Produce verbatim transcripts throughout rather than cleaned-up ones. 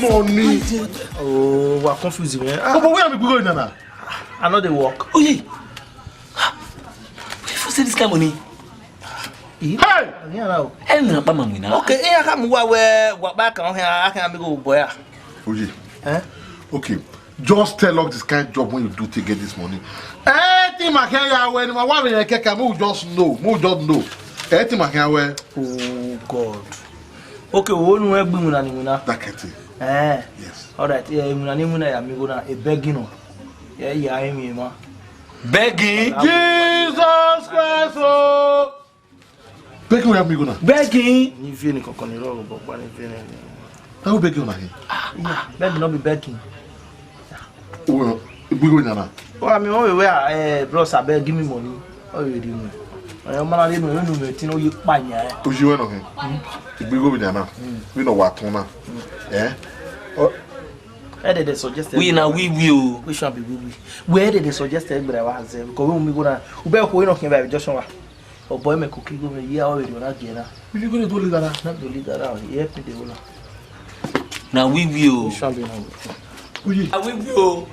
Money. Oh, wa confuse me. Ah, but where am I going now? I no dey work. Oh, yeah. Where you say this kind money? Hey! Yeah, now. Ẹ na pa ma mu na. Okay, eh, I come wa we, wa ba kan he, I can be go boy. Oye. Eh? Okay. Just tell us this kind job when you do to get this money. Anything I can ya we, ma wa me keke, we just know, we just know. Anything I can we. Oh God. Okay, wo nu egbe mu na ni mu na. That kind thing. Eh. Yes. All right, yeah, mu na ni mu na ya mi go na, e begging o. Yeah, yeah, I mean, ma. Begging? Jesus Christ, oh. Begging where mi go na? Begging? Ni vie ni kankan ni rọrọ, but pa ni vie ni. How begging na here? Ah, begging no be begging. Well, we go na. Oh, I mean, oh, where, eh, bros, abeg, give me money. Oh, you dey know. Eh, man, I dey know, you know, me, tin, oh, you pa nya. Oji we no here. We go with na. We no wa tun na. Eh? Oh. Where did they suggest? We na we we o. Which one be we we? Where did they suggest egbe wa ze? Because we mi go na. U be ko no kin ba Joshua. Oh boy, me cookie go me ya o, we na get na. We go to do leader na. Na do leader na. Help me the whole. Na we we o. Which one be na? Uyi. Na we we o.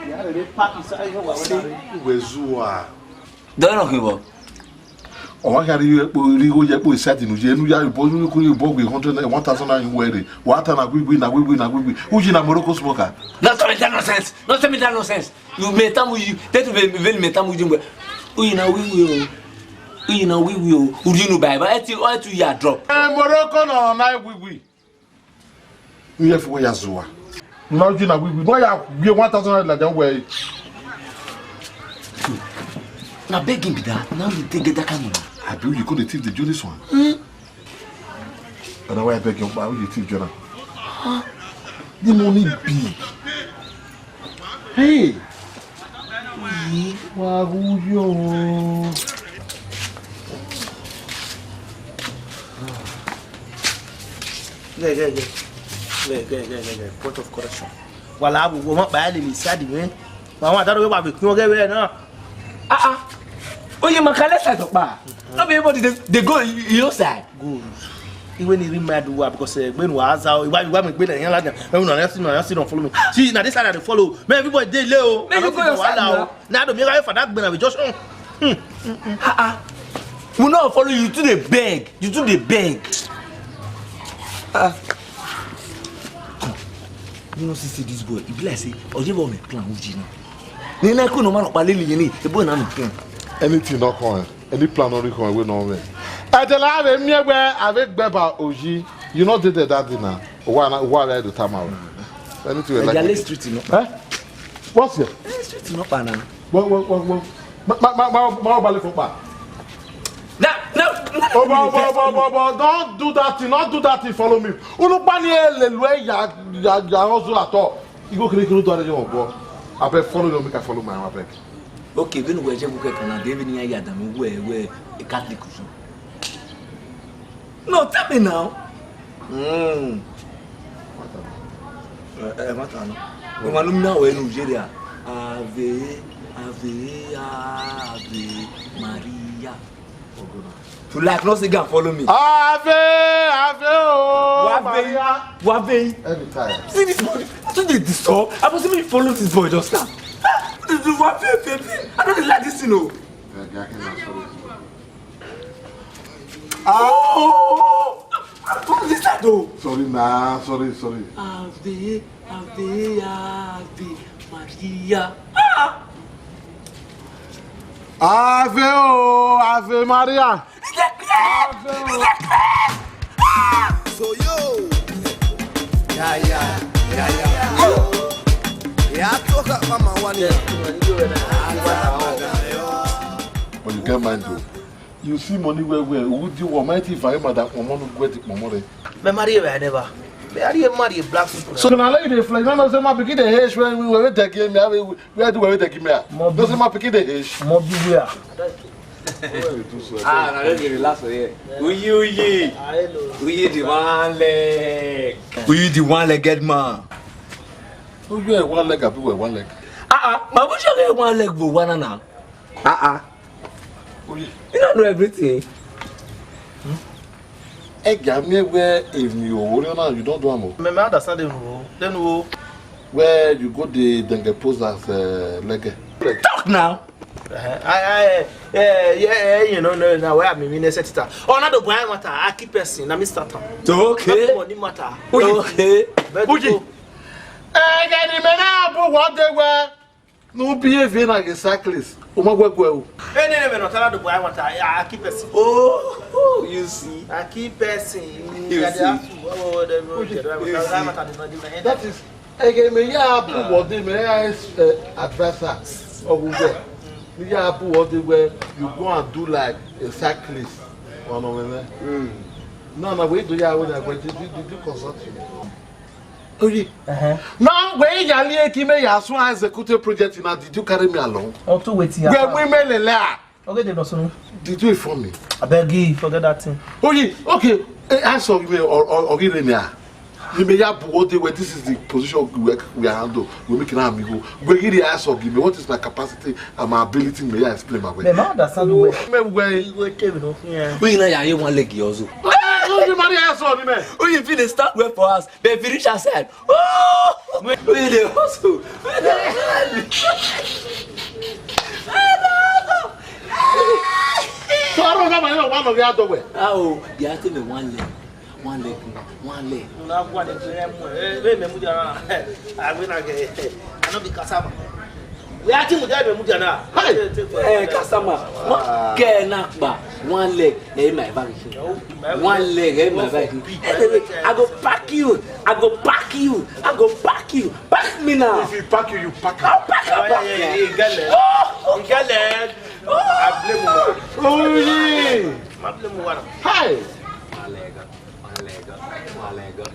Ya le pack inside your. See, we zuwa. Don't know him. Ọ wa gha rhie igho ye kpo side ne u ye, ne u ya ru ball, ne u ya ru ball with hundred naira, one thousand naira in were. Wa ta na gwigwi, na gwigwi, na gwigwi. Uyi na Morocco smoker. Don't tell me that nonsense. Don't tell me that nonsense. You may tell me you, that you may, may tell me you. Uyi na wiwi o. Uyi na wiwi o. Uyi nu bye bye. Eti, eti ya drop. Eh, Morocco na na gwigwi. Iye fi wẹ ya zuwa. Na uyi na wiwi. Na ya give one thousand naira like that way. Na begging be that. Now you take get that kind of money. Abi you go dey thief the Jonas one? Hmm? And why I beg you, why you thief Jonah? Huh? The money big. Hey! Wa hu yo. Gẹ, gẹ, gẹ. Gẹ, gẹ, gẹ, gẹ, gẹ. Point of correction. Wala, wo, wo ma pa lele side mwẹ. Wa wa daro we wa be kun ọghe vbe na. Ah, ah. Oye, ma ka left side ọkpa. No be everybody dey, dey go your side. Good. Iwe ni remind wa because, eh, egbe nu wa za o, iwa, iwa mi gbe na yan ladian. Me una na see, una na see, don't follow me. See, na this side I dey follow. Me everybody dey le o. Make you go your side now. Na do mi ga fa that gbe na be just. Hmm. Ah, ah. We no follow you, you too dey beg. You too dey beg. Ah. You know, see, see this boy. E be like say, Oye boy make plan with you now. Ni na ku no man ọkpa lele yẹn ni, e boy na make plan. Anything no come, eh? Any plan no come, we no man. Ẹdẹ la vbe miẹn wẹ a vbe gbe ba Oyi. You no dey there that day na. Wa na, wa vbe do tama o. Anything we like. Ẹja le street no. Eh? What's here? Eh, street no pa na. What, what, what, what? Ma, ma, ma, ma, ma, ba le fo pa. No, no, no. Oh, but, but, but, but, but, don't do that thing. Don't do that thing. Follow me. Unu pa ni ele lu ya, ya, ya hustle at all. Igho kiri kiri do are yo bo. Abeg follow you, make I follow my own, abeg. Okay, when we je buke kana, David ni ya da me we, we Catholic so. No, tell me now. Mm. Eh, eh, mata no. Mo ma lu mi na we Nigeria. Ave, ave, Ave Maria. To like no sing and follow me. Ave, ave, oh, Maria. Wa ve. Every time. See this boy. What do they disturb? I must me follow this boy just now. Ah, this is what I don't like this, you know. Yeah, yeah, I can answer it. Oh! What is that though? Sorry, nah, sorry, sorry. Ave, Ave, Ave Maria. Ah! Ave o, Ave Maria. Ave o. So yo. Yeah, yeah, yeah, yeah. Yeah, talk up, mama, one year. But you get mind though. You see money well well. Who do you want? Mighty if I mother, kpọmọ nu gwe ti kpọmọ re. Me marry a never. Me marry a marry a black people. So now let you dey fly. No, no, say my pikin dey hash when we were taking me. We, we do we taking me. No, say my pikin dey hash. Mo bi where? Ah, na let's relax here. Uyi, uyi. Uyi the one leg. Uyi the one legged man. Who wear one leg? Abi wear one leg? Ah, ah. Ma, who should get one leg go one now? Ah, ah. Oye. You don't know everything. Hmm? Ẹgia miẹn wẹ emwi oro na, you don't do am o. Mẹ, mẹ understand the rule. Then wo. Where you go dey denge pose as, eh, lege. Talk now. Eh, I, I, eh, eh, yeah, eh, you know, no, na where I mean, minister. Oh, na do buy matter. I keep person, na me start am. Okay. Money matter. Okay. But Uji. Eh, get the man up, what they were. No behave na ghe cyclist. O ma guẹ guẹ o. Ene ne mẹ nọ ta na do buẹ, I want, I, I keep person. Oh, oh, you see. I keep person. You see. That is, ẹghẹ mẹ ya bu wọde mẹ ya, eh, advisor. Ọghugbẹ. Mẹ ya bu wọde where you go and do like a cyclist. One of them. No, no, we do ya, we do, we do, do, do consulting. Oye. Uh-huh. Now, when you are like me, you are so executive project, now did you carry me along? Up to wetin happen? Where we me lele a? Okay, they don't know. Did you inform me? I beg you, forget that thing. Oye, okay. Eh, I saw you or or or you me ah. You may have what they were. This is the position we we are handle. We make an amigo. We give the eyes of me. What is my capacity and my ability? May I explain my way? They don't understand the way. Me where you go take it off here. We na ya ye one leg yozo. Oh, you marry us on me. Oh, you feel the start well for us. But if you reach outside, oh! We, we dey hustle. We dey hustle. So I don't know my one of your other way. Oh, you have to be one leg. One leg, one leg. Una gua de gbe mu, eh, eh, me mu jana. I win again. I no be cassava. We are team there, me mu jana. Hey! Eh, cassava. One, ke na kpa. One leg, eh, my bag. One leg, eh, my bag. Anyway, I go pack you. I go pack you. I go pack you. Pack me now. If you pack you, you pack. I'll pack, I'll pack. Oh, yeah, yeah, yeah, you get leg. Oh, you get leg. I blame you. Oh, yeah. I blame you. Hi. One leg up, one leg up, one leg up.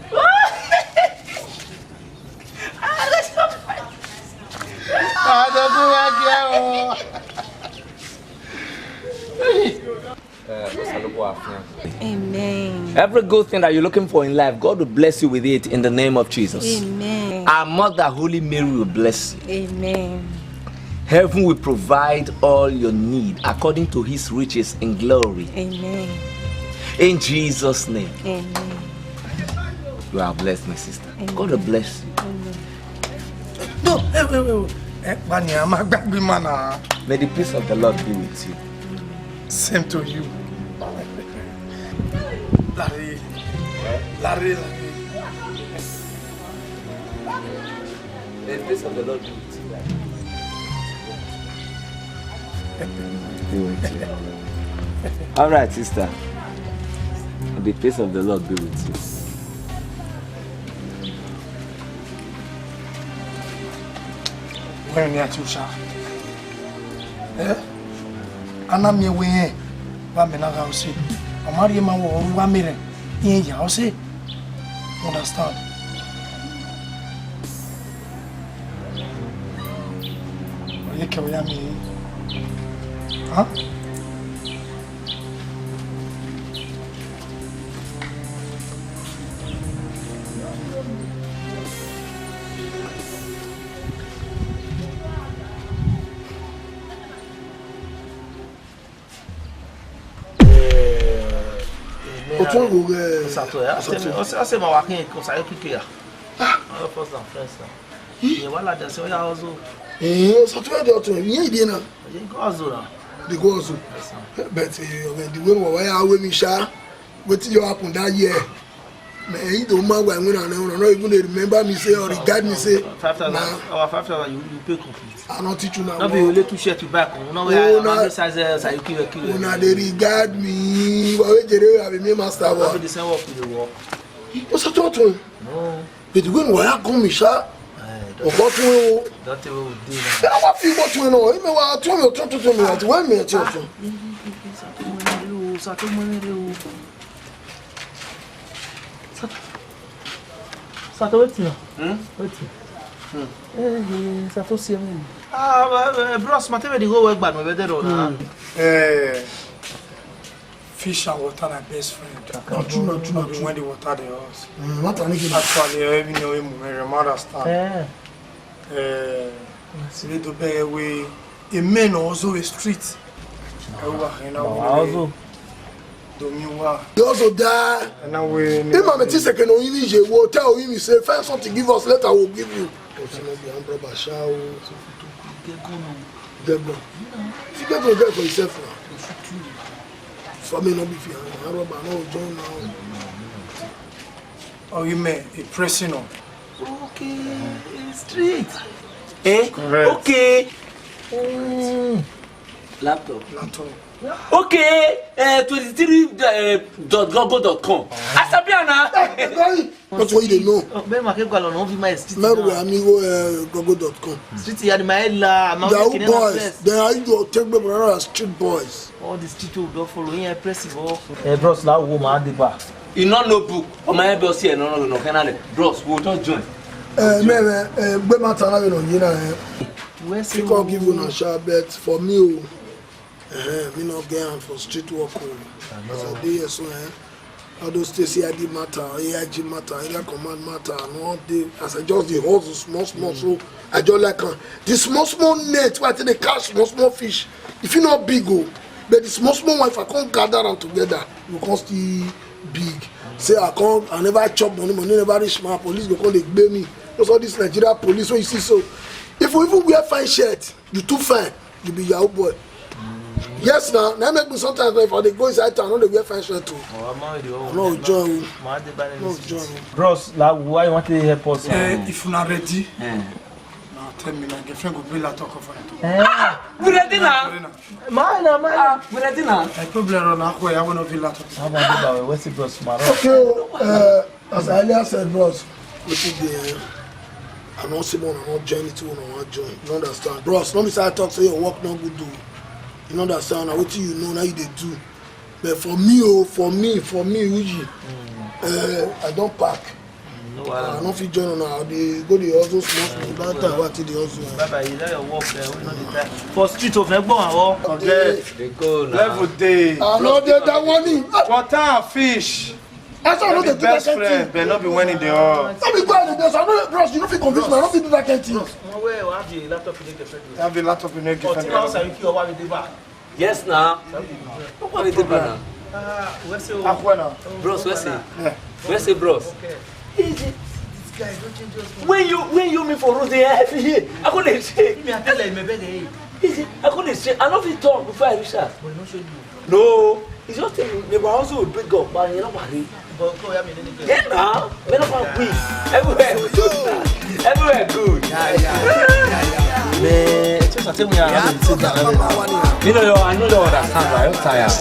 Eh, Osalobua Afian. Amen. Every good thing that you're looking for in life, God will bless you with it in the name of Jesus. Amen. Our Mother, Holy Mary, will bless you. Amen. Heaven will provide all your need according to his riches in glory. Amen. In Jesus' name. Amen. You are blessed, my sister. Amen. God will bless you. Amen. No, hey, wait, wait, wait. Eh, Bani, I'm a baby man. Ah. May the peace of the Lord be with you. Same to you. Larry. Larry, Larry. The peace of the Lord be with you. Be with you. All right, sister. The peace of the Lord be with you. Wẹrẹ ne a tie osa. Ẹ? A na miẹn wẹ irẹn vbe amẹ na gha ọse. Ọ ma rhie ma wẹ ọre uwa miẹn rẹn, irẹn ya ọse. Understand? Ọ ye kẹvbe ya miẹn ẹre. Huh? Otu ẹvbo ghẹ Osato ya. Osato. Ọ sẹ, ọ sẹ ma wa khin Osato kike ya. Ah. All of us are friends now. Ih. Yeah, wala de se oya ozo. Eh, Osato ya de otu ẹvbo, iye ide na. Ye go ozo na. De go ozo. Yes, sir. But, eh, the way wa ya we mi sha, wetin just happen that year? Man, he don't mind why when I don't, don't even dey remember me say or regard me say, five thousand, nah. Our five thousand, you, you pay complete. I don't teach you now. Not be only two shirt you buy, come. No, we are, una, my size, uh, size, you kill, kill. Una dey regard me. Why we jere, I be me master. Not be the same work we dey work. What's the talk to him? No. But when we are coming, sha. Eh, don't, don't tell me what we do now. Ẹ wá fi bọ́ tún ẹ náà, ẹ mẹ́wàá tún mi ò tún tún tún mi àti wẹ́ẹ̀mí ẹ̀ tí ò tún. Sato, wetin na? Hmm? Wetin? Hmm. Eh, eh, Sato, see me. Ah, eh, eh, bros, ma tell me the whole work, but my brother, na. Hmm. Eh, fish and water na best friend. Na true, na true, na true. When the water dey hot. Hmm, water need to. Actually, eh, even though you move, you understand. Eh. Eh, see, they do better way. A man also a street. Eh, wa, you know, na we also. Domiwa. He also die. And now we Ima me ti seke no even ye wo tell him say find something give us later we'll give you. Because you know the armed robber sha o. Get gun. If you get gun, get for yourself now. Family no be fear. Armed robber no join now. Oh, you may a pressing on. Okay, street. Eh? Correct. Okay. Mm. Laptop. Laptop. Okay, uh, twenty-three dot google dot com. Asabiana. That's what you dey know. Oh, be ma ke gwa lọ na, o vi ma street. Meru na. Amigo, uh, google dot com. Street ya ni ma la, ma Yahoo boys. They are you take me brother street boys. All the street will don't follow. Yeah, press it. Eh, bros, la wo ma de ba. You no know book. O ma be o si e no no no kenale. Bros, we just join. Eh, me, me, eh, gbe matter na we no ye na, eh. Where say He can't give una sha, but for me o, eh, me no get hand for street work o. As I dey here so, eh, all those things here, the matter, A I G matter, area command matter, and all the, as I just dey hustle small, small, so I just like am. The small, small net, wey I take dey catch small, small fish, if e no big o, but the small, small one, if I come gather am together, e go come still big. Say I come, I never chop money, money never reach my police, go come dey gbe me. Just all this Nigeria police wey you see so. If you even wear fine shirt, you too fine. You be Yahoo boy. Yes, now, now make me sometimes if I dey go inside town, I no dey wear fine shirt too. Oh, I'm already old. No join. My dad buy No this join. Bros, like, why you want to help us? Eh, if una ready, Eh. now tell me, my girlfriend go bring laptop come for you. Eh. We ready now? Ready now. Mine, mine. Ah, we ready now? Eh, problem run now, I will not bring laptop. How about you, Bawe? Where's the bros, my bro? Okay, uh, As I earlier said, bros, wetin dey, eh, I no see one, I no join anything una wan join. You understand? Bros, no be say I talk say your work no good o. You understand? Na wetin you know, na you dey do. But for me o, for me, for me, Uyi, eh, I don pack. No wahala. I no fit join una. I dey go dey hustle small small. That time wey I take dey hustle, eh. Bye bye, you know your work, eh, we no dey try. For street of Egbo, our Okay. Dey go now. Level dey. I no dey that one. Water and fish. I say I no dey do that kind thing. Be best friend, but no be when e dey hot. No be go ahead, bros. I no, bros, you no fit convince me. I no fit do that kind thing. Bros, one way or have the laptop you dey defend me. Have the laptop you dey defend me. Yes, now. What is the plan? Ah, where's your Akwena. Bros, where's it? Yeah. Where's it, bros? Okay. Is it? This guy don't change us. When you, when you meet for road, they have here. I couldn't say. Me, I tell him, my bed, eh. Is it? I couldn't say. I don't fit talk before I reach her. But no show you. No, it's just a neighbor also will bring up, but you know what? But go, I mean, any Yeah, now. Men of our week. Everywhere we go. Everywhere good. Man, it's just a thing we are having to do. You know, I know you understand, right? I'm tired.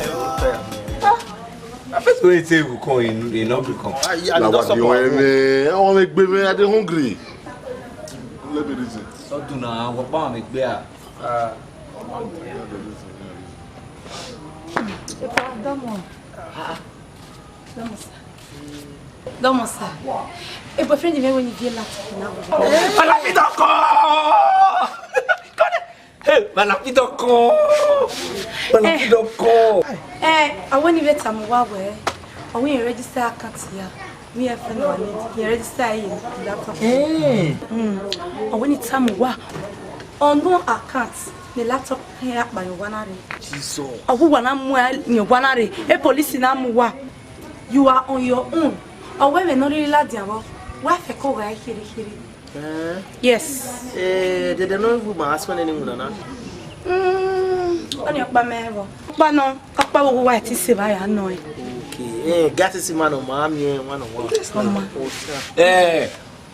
Ah, I first way say we come in, in not come. Ah, yeah, I don't support. Man, I want to be, man. I dey hungry. Let me reason. Don't do now. What about me? Ah. Dọmọ. Dọmọ sa. Dọmọ sa. E boyfriend me when you get laptop now. Malapidoko! Hey, Malapidoko! Malapidoko! Eh, I want you to tell me what way. I want you register account here. Me, I find one need. You register in laptop. Mm. Ọ wẹ ne I tama uwa, ọ no account ne laptop hẹn akpa ye owa na rre. Jesus. Ọ wẹ uwa na mu ẹn ye owa na rre, e police na mu uwa. You are on your own. Ọ wẹ vbe ne ọ rhirhi ladian vbọ, wa fẹko gha kherhe kherhe. Eh? Yes. Eh, dede nọ vbe ma a suẹn ne iwinna na. Mm, ọni ọkpa mẹ vbọ. Ọkpa nọ, ọkpa vbe uwa ti se vbe a ya nọ ẹn. Okay. Eh, gas is man of my army, one on one. Ọma. Eh,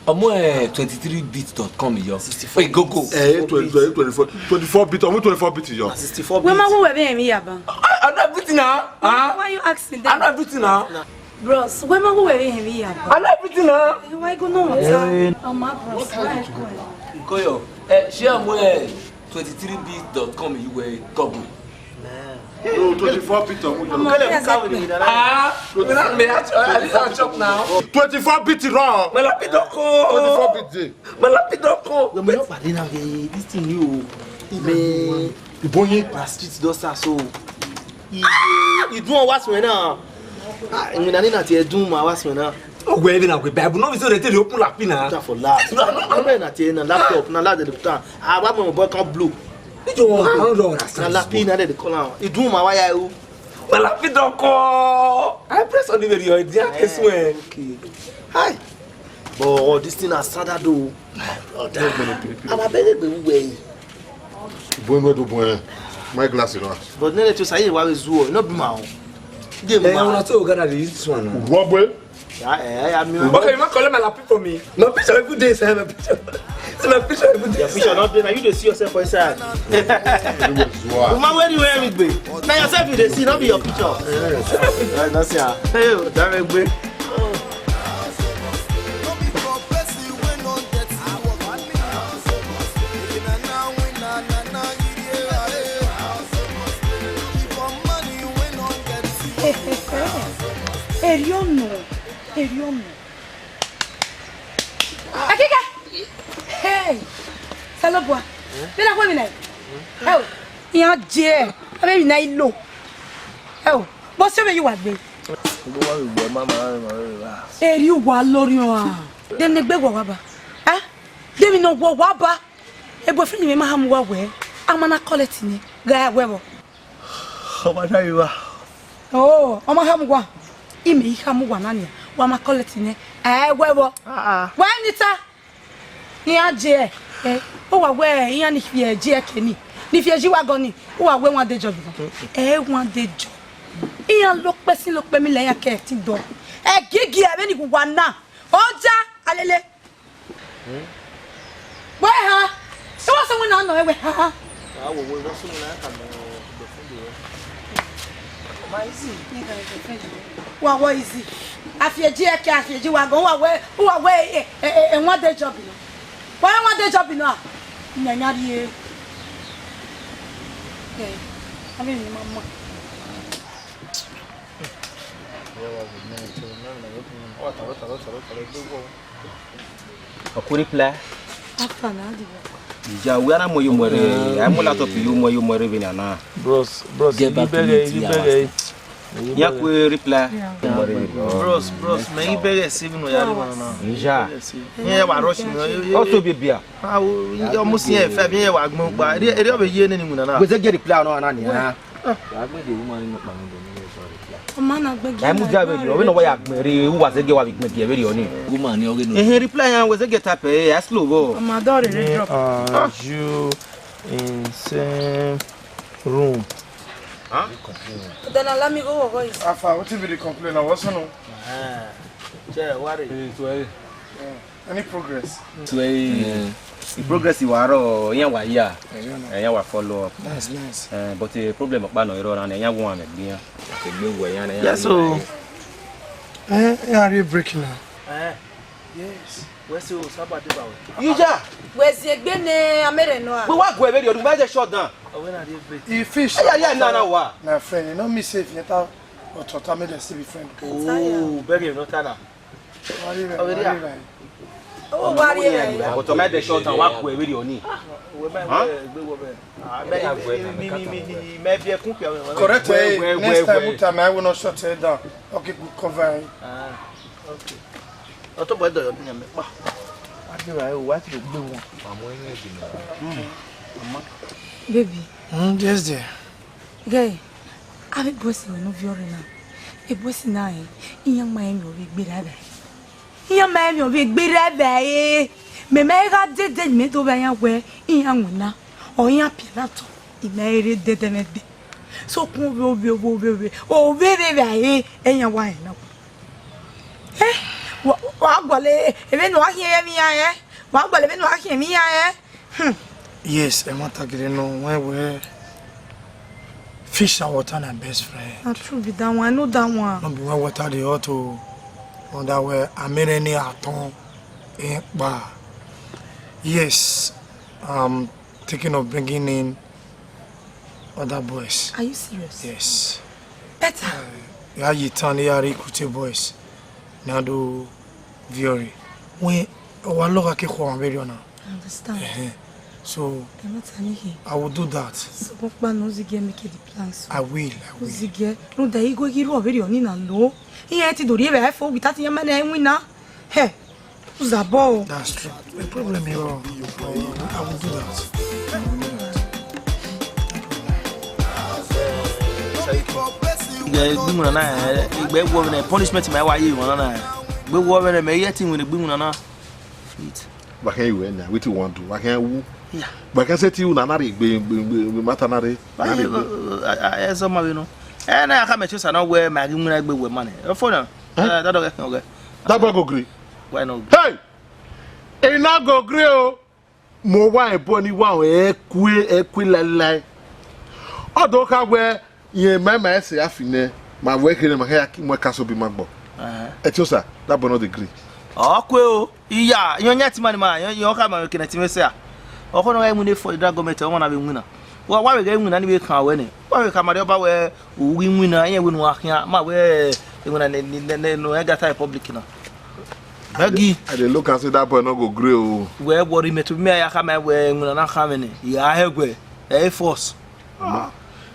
ọmọ eh, twenty-three bit dot com yọ. Hey, go, go. Eh, twenty, twenty-four, twenty-four bit, ọmọ twenty-four bit yọ. Sixty-four bit. Wẹ ma wo wẹ vbe emwi ya ba? I, I know everything now. Huh? Why you asking them? I know everything now. Bros, wẹ ma wo wẹ vbe emwi ya ba? I know everything now. Eh, why go no water? Eh. Ọma, bros, why go? Go yo. Eh, share mo eh, twenty-three bit dot com you were Google. No, twenty-four bit of Ọmọ, Kele yes, ka exactly. Ah, we not me. I, I didn't chop now. Twenty-four bit wrong. Malapidoko. Twenty-four bit dey. Malapidoko. Yo, me no padi na ge this thing you. Me. Ibonyi. Na street dosa so. Iye, idun wa so na. Ah, ngi na ni na ti edun ma wa so na. Ogbe even na we Bible no be so they tell you open lapi na. That for laugh. No, no, no, na ti na laptop, na la de ta. Ah, wa mo boy can blow. Ijo wan, I don't understand. Na lapi na dey call am. Idun ma wa ya o. Malapi dọkọ. I press on the radio, dia ke suẹn. Okay. Hi. But this thing na standard o. Brother. Ama bẹghe egbe vbe uwẹ yi. Buen, buen, do buen. My glass, you know. But nene to say wa be zuo, no be ma o. Dey Eh, ma. Una to Ghana dey use this one now. What, boy? Ya, eh, ya mi o. Okay, you wan collect my lappy for me? My picture every day, sir. My picture. See my picture every day. Your picture not there. Now you dey see yourself for inside. Woman, where you wear me, babe? Now yourself you dey see, not be your picture. Eh, that's ya. Hey, that way, babe. Eriono, eriono. Akika! Hey! Salobua! Bela kwa mina. Hey! Iran je, abe mina ilo. Hey! Bọ se me yu wa gbe. Eri uwa lori wa. De ne gbe wa wa ba. Eh? De mi no wa wa ba. Ebo friend mi ma ha mu wa wẹ. A ma na collect ni. Ga wẹ bo. Ọ ma da vbe evba. Oh, ọ ma khama uwa. I mẹ i khama uwa na nian, wa ma collect nẹ. Ẹ wẹ vbọ? Ah, ah. Wẹ ni ta. Iran je ẹ. Ẹ, uwa wẹ iran ni fi ẹre je ẹre ke ni. Ni fi ẹre ji uwa gọ ni. Uwa wẹ one day job nọ. Ẹ one day job. Iran lo kpẹsin lo kpẹmi lẹ iran ke ẹtin dọ. Ẹ gigi ẹ vbene uwa na. Ọ ja alele. Wẹ ha, ẹ wa sẹ wẹ na nọ ẹ wẹ ha. A wo wo, ẹ wa sẹ wẹ na ka nọ ẹgbẹfun do rẹ. Ma easy. Wa wọ easy. Afiẹji ẹkẹ, afiẹji wa gan, wa wẹ, wa wẹ ẹ, ẹ, ẹ, ẹ, one day job nọ. Wa wẹ one day job nọ a? Nya nya rie. Ẹ, a vbe emwi ne ima ma. Ọ ku reply. Afa na di. Ìjà wẹ a na mu yo mu ẹre, a mu laptop yo mu yo mu ẹre vbe na na. Bros, bros, get back to me, bẹgẹ, bẹgẹ. Ya ku reply. Bros, bros, mẹ i bẹgẹ se vbe no ya ri na. Ìjà. Yẹn wa rush mi. Ọ so bia bia. Ah, o, ọmọ si ẹn fẹ, bi ẹn wa gbọn gba. Eri, eri ọ vbe ye nene iwinna na. Wẹ zẹ get reply nọ na ni. Ọ ma na gbẹn. Ẹ mu dia vberriọ, ọ vbe nọ wa ya gbẹn rre, uwa zẹgiẹ wa vbe gbẹn giẹ vberriọ ni. Woman ni ọ ghe no. Ehe reply yan wẹ zẹgiẹ type ẹ, ẹ slow bọ. Ọ ma dọ rere drop. Ah, you in same room. Huh? Then allow me go work is. Afa, wetin be the complain? Na what's no? Eh. Che, worry. Eh, to, eh. Any progress? Tuẹ, progress wa rọ, iran wa ya, iran wa follow up. Nice, nice. Eh, but the problem ọkpa nọ i rrọọ na, iran wan mẹ gbe iran. Egbe wẹ iran, iran. Yes, so. Eh, iran re break now. Eh, yes. Wẹ se o saba de ba wẹ. Ija. Wẹ ziegbe ne amere nọ a. Wẹ wa gu ẹvbe rriọ, du ma de shut down. Ọwẹ na re break. He fish. Aya, aya, na, na, wa. My friend, you know me safe, yet I, but to me, they still be friend. Oh, beg him, not Tana. Ọvbọtọ ma de shut down, wa gu ẹvbe rriọ ni. Correct, eh, next time we time I will not shut her down. Okay, good cover. Ah, okay. Ọtọ bọ ẹdọ yọ bi yan mẹ pa. Baby. Mm, yes, dear. Ghe, avbe boys ne ọ viọ rre na, e boys na rẹn, iran ma rẹn emwi ọvbehe gberra evbare. Iran ma rẹn emwi ọvbehe gberra evbare. Mẹ ma gha dede ne imẹ do vba iran wẹ iran winna, ọ iran pianna tọ, I ma rre dede mwẹ gbe. Sokpan ovbe, ovbe, ovbe, ovbe, ovbe, ovbe vbe evbare, iran wa rẹn na. Eh, wa, wa gualọ emwi ne ọ khian emwi iran rẹn, wa gualọ emwi ne ọ khian emwi iran rẹn. Hmm. Yes, ẹmwata gele nọ wẹn wẹ fish and water na best friend. Na true be that one, I know that one. No be when water dey hot o. Wonder where amere ni atọn ekpa. Yes, I'm thinking of bringing in other boys. Are you serious? Yes. Better. Ya yi tan ya recruit boys. Na do viọ rre. Wẹ ọ wa lọgha ke khua ọmwa vberriọ na. I understand. Ẹhẹn. So, I will do that. Sokpan kpa na, u zigẹ make the plans. I will, I will. U zigẹ, rhunmwuda igho ghi rrọọ vberriọ ni na lo. Iran ti do rhie vbe fo without iran ma na winna. Hẹ, u zabọ o. That's true. No problem, yo. I will do that. I will do that. No problem. Ẹ, gbe iwinna na, ẹ, egbe wọ vbe nẹ, punishment ma wa ye iwinna na. Gbe wọ vbe nẹ, mẹ ye te iwinna gbe iwinna na. Fit. Wa khan iwẹ na, wetin you wan do? Wa khan wu. Yeah. Wa khan sẹ te iwinna na rre gbe, gbe, gbe, gbe matter na rre. Ba na rre ye, gbe. Ẹ, ẹ, ẹ, zọ ma vbe nọ. Ẹ, na ya kha mẹ te osa na wẹ ma ghi iwinna gbe wẹ ma nẹ. Ọ fo na. Eh? Ẹ, that dog can, okay. That boy go gree. Why not? Hey! He na go gree o. Mu owa ẹbọ ni wa ẹ kue, ẹ kue laelae. Ọ do kha wẹ, rẹn ma ima ẹse a fi nẹ, ma wẹ kherhe ma kha ya mu ẹka so bi ma gbọ. Ẹhẹn. Ẹtin osa, that boy no dey gree. Ọ kue o, iya, yọn yan ti ma ni ma, yọn, yọn kha ma kene ti mẹ sẹ a. Ọ kho nọ gha mu ne federal government, ọ ma na vbe winna. Wa, wa vbe ghe winna ni vbe khan wẹ nẹ. Wa vbe kha ma rre ọba wẹ, u ghi winna, iran wẹ ne uwa khian, ma wẹ, winna ne, ne, ne, ne, ne, Delta Republic na. Maggie. I dey look and say that boy no go gree o. Wẹ worry me to me, I come my way, when I come in, ya hegwe, eh, force. Ma,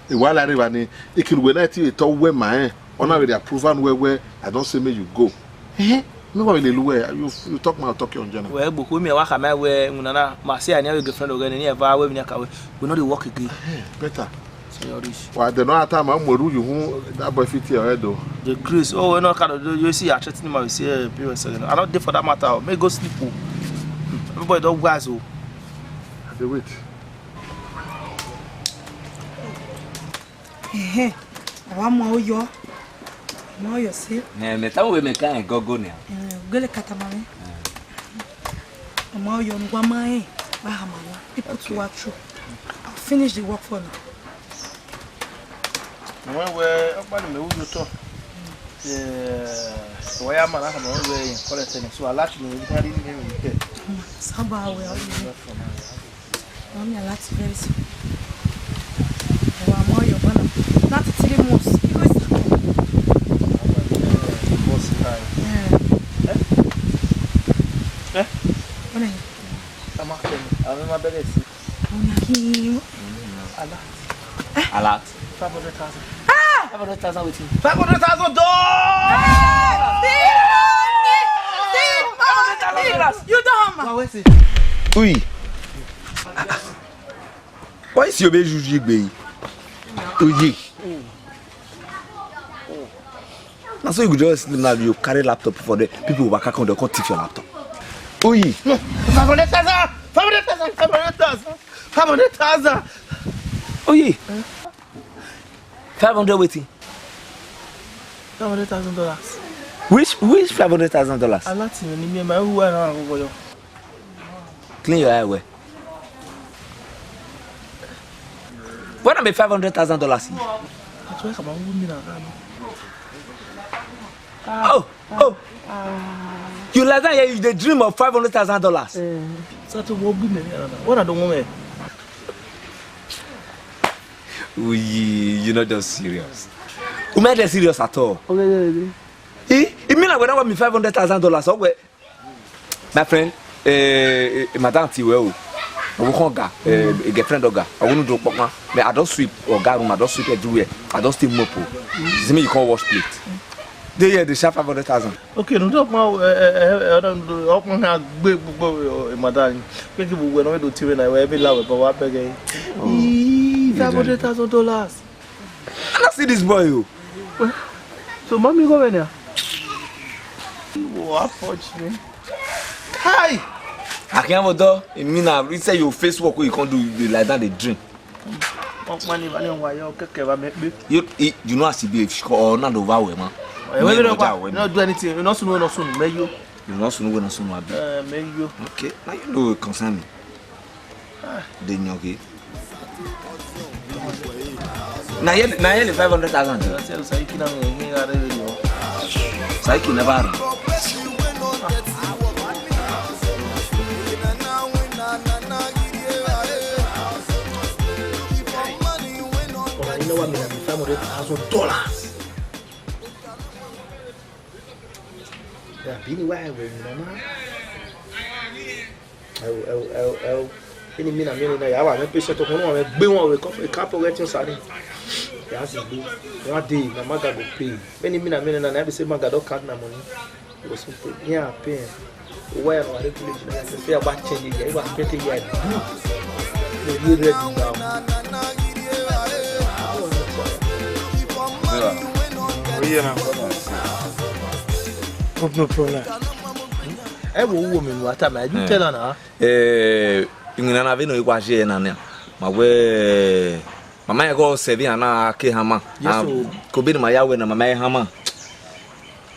e wa la re ba ni, e kinu we na ti e to we ma, eh. Ona we dey approve and we, we, I don say make you go. Eh? Me wa le lu we, you, you talk my talk your journey. Wẹ gboko mi wa come my way, when I ma say I never girlfriend again, ni eva we mi ka we, we no dey work again. Eh, better. Say you rich. Wa de no ata ma mo ru you hu, that boy fit your head o. The grace. Oh, we no kind of, you see, I threaten him, I say, eh, P O S again. I not there for that matter. May go sleep o. Everybody don wise o. I dey wait. Ehe. Àwa mọ Ọyọ. Mọ Ọyọ sí. Eh, me ta we me ka gogo ni. Eh, gele kata ma mi. Ọmọ Ọyọ ni wa ma ẹ, wa ha ma wa. People to watch you. I'll finish the work for now. Wẹ wẹ, ọkpa ni mẹ wu yo tọ. Eh, wa ya ma na ha ma wẹ collect ni. So a lot ni ni ni ni. Saba we. Wọ́n mi láti very soon. Ẹ̀wà mọ́ Yorùbá náà. Láti three months. Kí ló sà? Boss hi. Eh. Eh? Eh? Wọ́n náà. Ẹ má kẹ́ mi. Àwọn ọmọ abẹ́rẹ́ sí. Àwọn ni a kí yín. Alert. Alert. Five hundred thousand. Ah! Five hundred thousand wetin? Five hundred thousand dollars! Five hundred thousand dollars! You don't have my. Ui. Why is your baby usually gbe? Uyi. Na so you go just sleep now, you carry laptop for the people who waka come, they come thief your laptop. Uyi. Five hundred thousand! Five hundred thousand! Five hundred thousand! Five hundred thousand! Uyi. Five hundred wetin? Five hundred thousand dollars. Which, which five hundred thousand dollars? Alert ni ni mi ma hu wa na go yo. Clean your eye well. What am I five hundred thousand dollars? That's why come on, women are. Oh, oh. You like that? Yeah, you dey dream of five hundred thousand dollars. Eh, so to what women are. What I don't want. Uyi, you not just serious. You made it serious at all. Okay, okay, okay. He, he mean like when I want me five hundred thousand dollars. Oh, wait. My friend, eh, eh, madam ti wẹ o. Ọwọ kan ga, eh, girlfriend ọga. Ọwọ nu do kpọkpan. Me, I don sweep ọga room, I don sweep everywhere. I don still mop o. See me, you can't wash plate. They here, they share five hundred thousand. Okay, no talk ma, eh, eh, eh, eh, ọkùnrin kan gbé gbogbo, eh, madam. Pé kí gbogbo ẹ̀ náà do ti wẹ̀ náà, ẹ bí láwẹ̀ bọ̀ wá bẹ̀gẹ̀. Oh, five hundred thousand dollars. I don't see this boy o. So, mommy, go in there. What for me? Hi. I can't even do. I mean, I say your face work, you can't do, you like that, they drink. Ọkpani va ne wa yọ kẹkẹ va mẹ kpe. You, you, you know as e be, if you call, na do va we, man. Ẹ wẹ mi no do anything. No sunu, no sunu, mẹ yo. You no sunu, we no sunu, abi? Eh, mẹ yo. Okay, now you know it concern me. Ah. Dey yan okay. Na here, na here the five hundred thousand. Ẹ sẹ Saiki na mi, mi ra re yo. Saiki never run. Ọmọ yìí náà wà mí láti five hundred thousand dollars. Ya, bí ni wá ẹ̀wẹ̀ yìí náà. Ẹ̀wẹ̀, ẹ̀wẹ̀, ẹ̀wẹ̀, ẹ̀wẹ̀. Kí ni mí nà mí nínú ẹ̀yà wà mí patient ọkùnrin wọn gbé wọn wẹ̀ kọ́ ìkápọ̀ rẹ̀ tí ó sáré. Yà á sì gbé. One day, na maga go pay. Many mina mina na be say maga don count na money. Go soon pay. Yeah, pay. Why I don't village na? Say about change here. About twenty years. No, you ready now. Yeah. Yeah, man. Hope no problem. Ẹ wo, wo mi mu ata ma, you tell her na. Eh, iwinna na vbe nọ wa ye na nia. Ma wẹ, mama ẹghọ sẹ vbe iran na ke hama. Yes, o. Ko be ne ma ya wẹ na, mama ẹ hama.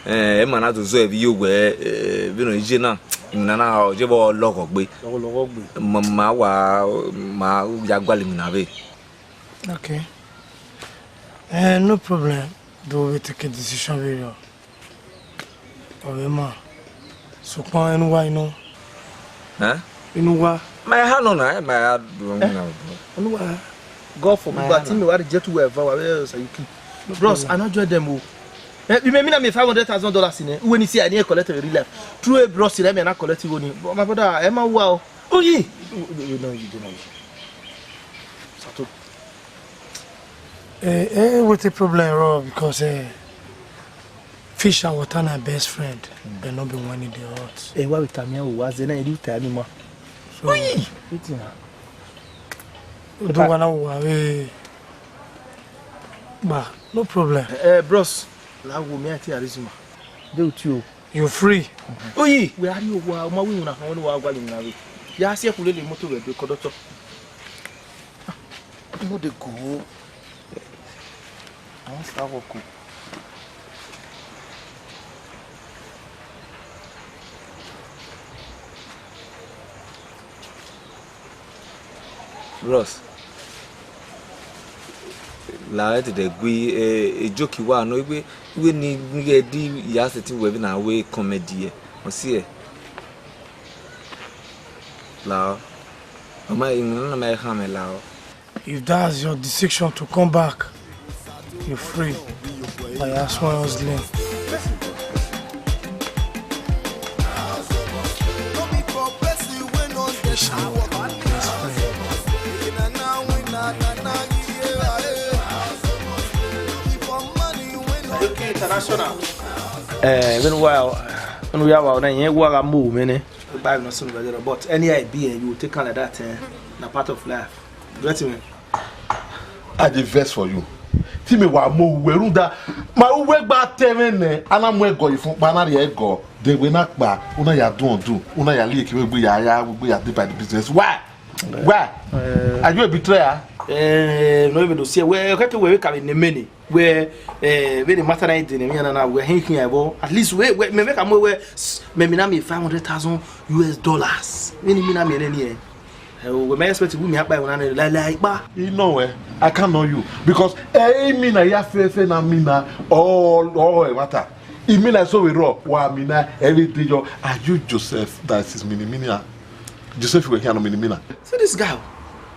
Eh, ẹ ma na do zọ ẹvbi yo wẹ, eh, vbe nọ ye na. Iwinna na ọ je vbe lọghọ gbe. Lọghọ, lọghọ gbe. Ma, ma wa, ma ya gualọ iwinna vbe. Okay. Eh, no problem. Do we take a decision very well. Ọvẹ ma. Sokpan enu wa inu. Eh? Inu wa. Ma ha nọ na, eh, ma ha do na. Enu wa. God forbid, but me wa reject whoever, wa be Sayuki. Bros, I no join them o. Eh, you mean me na me five hundred thousand dollars in it? When you see I need collect a real life. True, eh, bros, you let me not collect it. But my brother, Emma, wow. Oh, yeah. No, you don't know. Sato. Eh, eh, wetin problem rọ because, eh, fish and water na best friend, but no be when e dey hot. Eh, wa vbe tama iran o, wa zẹ na, e do tama ima. So, wetin na? Do wa na wa we, but no problem. Eh, eh, bros, la wo mi ati Arizuma. Dey with you. You free. Oyi, wẹ a rrie owa, ọ ma wẹ iwinna khọn ne wa gualọ iwinna vbe. Ya si ẹkhu lele moto vbe ẹdẹ kọdọtọ. No dey go. I wan start work o. Bros, la ẹ dede gui, eh, joke wa nọ, iwe, iwe ni, ni ghẹ di ya sẹtin wẹ vbe na wẹ comedy ẹ. Ọ si ẹ. Lao. Ọ ma, iwinna na ma khama ẹn lao. If that's your decision to come back, you're free. But that's why I was late. International. Eh, vbene uwa, vbene u ya wa na, irẹn wa gha mu mwẹ nẹ. Bible no sunu vbe, but any idea you take am like that, eh, na part of life. Get me? I dey vex for you. Te imẹ wa mu uwẹ rhunmwuda, ma uwẹ gba ta ẹmwẹ nẹ, a na mu ẹgọ ye fun kpa, a na rhie ẹgọ. De wẹ na kpa, u na ya dun ọdun, u na ya li eke vbe egbe ya, ya vbe egbe ya dey by the business. Why? Why? Eh. Are you a betrayer? Eh, no, even do see, wẹ, okay, wẹ, wẹ ka vbe ne mene. Wẹ, eh, vbene matter na i de ne emwi na na, wẹ hin khian ẹvbo. At least wẹ, wẹ, mẹ, mẹ ka mu wẹ, s-, mẹ mina mi five hundred thousand U S dollars. Vbene mina mi nene ẹ. Eh, wẹ mẹ expect we mi akpa ẹvbo na nẹ, la, la, ikpa. I know wẹ, I can know you. Because, eh, mina ya fẹfẹ na mina, all, all, eh, matter. I mina so we raw, wa mina, every day yo, are you Joseph? That is mini, mini, ah. Joseph wẹ khian nọ mini, mina. See this guy.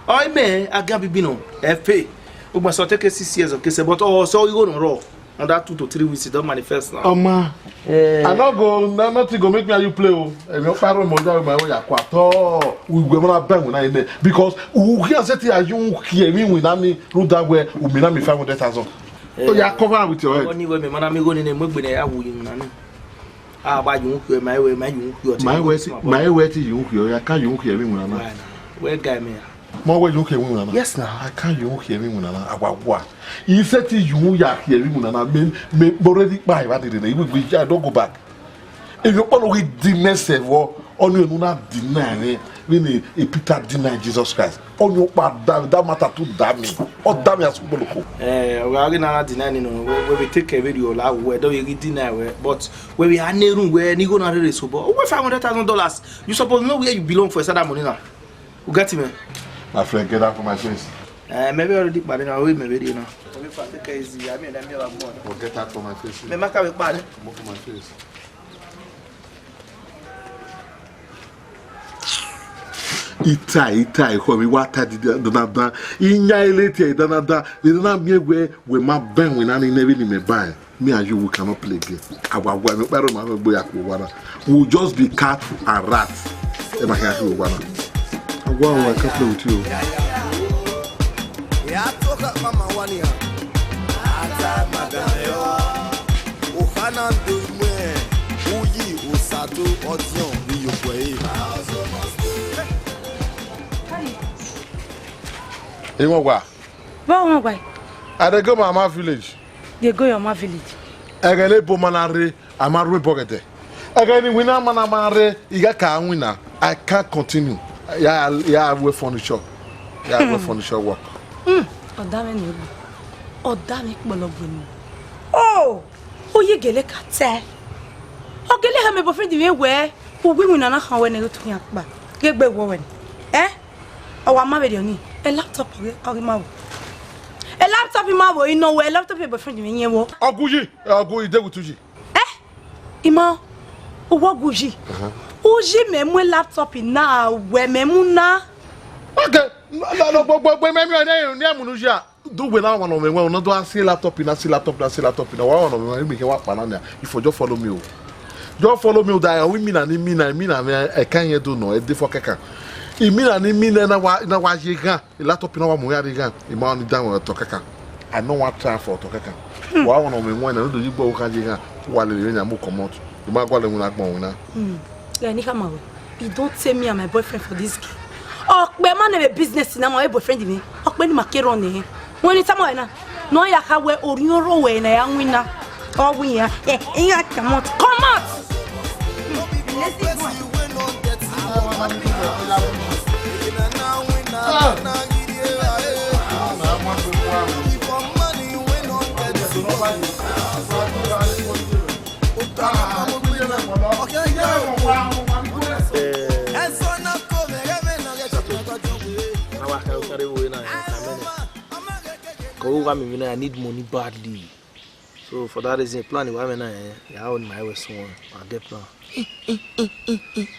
Oi mẹ, a ga bibi nọ. Ẹ fe. Ugbẹn sọ take six years of case, but ọ sọ igho nọ rọ. Under two to three weeks, it don manifest now. Ọma. Eh. I no go, no, nothing go make me and you play o. Èmi ó parọ́ ìmọ̀ ọjà ìmọ̀ ẹ̀wọ̀ yà kó àtọ́. Ìwé mọ́ra bẹ́ẹ̀ wò náà yẹn dẹ̀. Because òun kí ọ̀sẹ̀ tí a yóò kí ẹ̀mí wìn náà mi, ló dá wẹ, òmìnira mi five hundred thousand. Eh. Ó yà cover am with your head. Wọ́n ní ìwé mi, mọ́ra mi gò ní ní mo gbé ní ẹ̀yà wò yìí nù náà ni. Ah, wa yunhu khiọ, ma wẹ, ma yunhu khiọ. Ma wẹ ti, ma wẹ ti yunhu khiọ, ya ka yunhu khiọ ẹmwẹ iwinna na. Why na? Wẹ guy me. Ma wẹ yunhu khiọ ẹmwẹ iwinna na. Yes na. I can't yunhu khiọ ẹmwẹ iwinna na. Awa wa. I sẹ ti yunhu ya khiọ ẹmwẹ iwinna na. Me, me already kpa eva dede na. Iwe gbe ya, don't go back. If you follow with the next level, only you na deny me. When a Peter deny Jesus Christ. Ọni ọkpa da, that matter too damn me. Ọ da me as ukpoloko. Eh, we are gonna deny ni no. We, we will take care of you la. We don't really deny we, but we will anerun we ni go na rere so, but we five hundred thousand dollars. You suppose know where you belong for inside that money now. You get me? My friend, get out from my face. Eh, maybe already, but now we maybe you know. Maybe if I take it easy, I mean, let me have more. Well, get out from my face. Me make a big bad. Come off my face. Ita, ita, ikhuo mi wa ta di dandan. Iyan ele tie dandan. Ni na miẹn wẹ, wẹ ma bẹn wẹ na ni nẹvbe ni mẹ ba. Me and you, we cannot play game. Awa wa, mi kparo ma gbe ya kpo wa na. We will just be cat and rat. Ẹ ma hia kpo wa na. Awa, I can't play with you. Ya toka mama wani ha. Ata magana yo. Ohana ndo imẹ. Uyi osato ọtiọn ni yo kwe. Iwọ wa. Bọ wọn gba. I dey go my mama village. Dey go your mama village. Ẹghẹ ne ebo ma na rre, a ma ru ebo ọghẹdẹ. Ẹghẹ ne iwinna ma na ma rre, I gha ka winna, I can't continue. Ya, ya wẹ furniture. Ya wẹ furniture work. Hmm, ọ da mwẹ ne egbe. Ọ da mwẹ kpọlọ gbe ni. Oh, u ye gele ka tẹ. Ọ gele hẹ mẹ boyfriend mwẹ wẹ, u gu iwinna na khan wẹ ne I ghi tu khian kpa. Ghe egbe wọ wẹ ni. Eh? Ọ wa ma vberriọ ni, e laptop ọghe, ọghe ma vbo. E laptop ma vbo, I nọ wẹ e laptop boyfriend mwẹ yẹn vbo. Ọghe uyi, ọghe uyi, I dey with uyi. Eh? I ma, uwẹ ọghe uyi. Aha. Uyi mẹ mu e laptop na, wẹ mẹ mu na. Okay, no, no, no, gbogbo, gbogbo, mẹ, mẹ, ne, ne mu ne uyi a. Do wẹ na wa nọ mwẹ wẹ, una do a si laptop na, si laptop na, si laptop na. Wa wa nọ mwẹ wẹ, mi kẹ wa kpa na nia. If you just follow me o. Just follow me o, da, I will mean and mean, I mean, I mean, I can't hear do no, I dey for kẹkan. I mean and mean, na wa, na wa ye gan. I laptop na wa mu ya re gan. I ma ni da wọn otọ kẹkan. I no wan try for otọ kẹkan. Wa wa nọ mwẹ wẹ, na do yi gbo ka ye gan. Wa lele na mu comot. I ma gua le wina gbọn wina. Hmm. Yeah, ni khama wẹ. He don't take me and my boyfriend for this game. Ọkpẹ ma nẹ vbe business na ma vbe boyfriend mi. Ọkpẹ ni ma ke run nẹ. Wẹ ni tama wẹ na. Nọ ya kha wẹ orhiọn rre wẹ na ya winna. Ọ win ya. Eh, iran come out. Come out. Ko wa mi vbene, I need money badly. So for that reason, plan wa me na, eh, ya on my way soon. I get plan.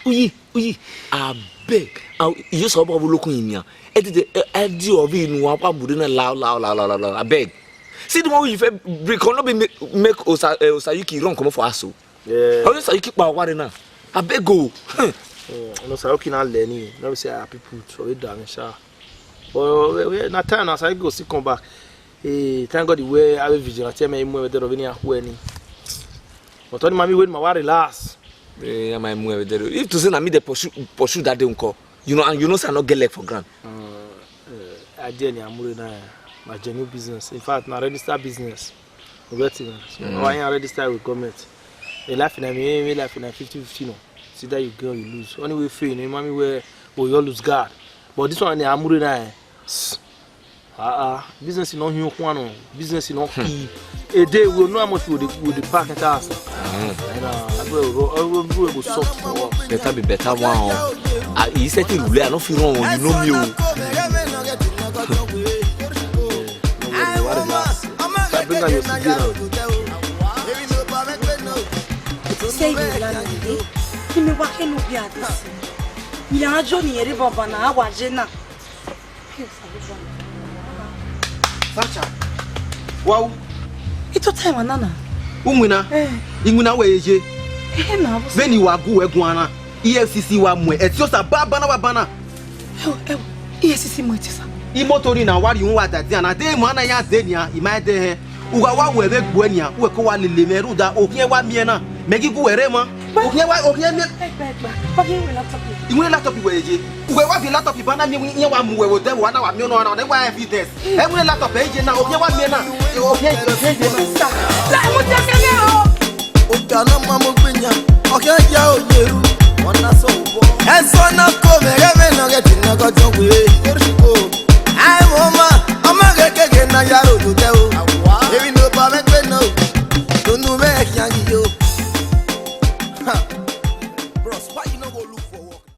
Uyi, uyi, abeg. Aw, you saw Bob looking in here. Edide, edi ovi nu wa pa bude na la, la, la, la, la, la. Abeg. See the one you feel, bring, come no be make, make Osa, eh, Osayuki run comot for house o. Yeah. How you say you keep our worry now? Abeg o. Hmm, no, Osayuki na learn. No be say happy put. So we down, sha. But we, we, na time na Osayuki go still come back. Eh, thank God the way I be vigilante, me mu everything of any who any. But only mommy wait, ma wa relax. Eh, I might move everything. If to say na me they pursue, pursue that day, uncle. You know, and you know, say I no get leg for ground. Uh, uh, I did any amure na, my genuine business. In fact, na register business. You get it, man. So, mm, why you register with government? A life in a me, me life in a fifty fifty, no. See that you go, you lose. Only way fail, you know, mommy where, oh, you lose guard. But this one, I'm na, eh, ah, ah, business is not human, no. Business is not key. A day we know how much we dey, we dey pack and task. Mm. And, uh, I go, I go, I go soft for us. Better be better one. Ah, he said to rule, I don't feel wrong, you know me, oh. No worry, worry, relax. I bring out your C D now. Say you land today. Give me what can you be at this? Mi a jo ni ere baba na, awa je na. Sacha. Wow. Ito time anana. Umwina. Eh. Imwina wẹ ye. Eh, na, vbene I wa gu wẹ guan na, E F C C wa muẹn Etiosa baba na, baba na. Eo, eo, E F C C mu Etiosa. Imoto ni na wa rhie uhunmwu wa da dia na, de emwa na ya de nian, I ma de hẹn. U gha wa ru ẹvbo egbe nian, uwẹ ko wa lele mwẹ rhunmwuda okhiẹn wa miẹn na, mẹ ghi gu uwẹ rre emwa. Okhiẹn wa, okhiẹn miẹn. Egbe, egbe. Wa ghi ru laptop. I winna laptop wẹ ye. Uwẹ wa viọ laptop ba na miẹn iran wa mu uwẹ vbe odẹ vbe uwa na wa miẹn ọnọna, ọnẹ wa evidence. Ẹ winna laptop ẹ ye na, okhiẹn wa miẹn na. Okhiẹn, okhiẹn ye na. Sir, la mu jẹ kẹkẹ o. Ọgana ma mo gbe yan, ọkẹ ya o yeru, ọna so bo. Ẹsọ na ko mẹ, ghẹ mẹ na, ghẹ ti na gọ jọ we. O, ai wo ma, ọmọ ghẹ keghe na ya ro do dẹ o. Ebi no ba mẹ gbe na o, nunu mẹ khian yi yo.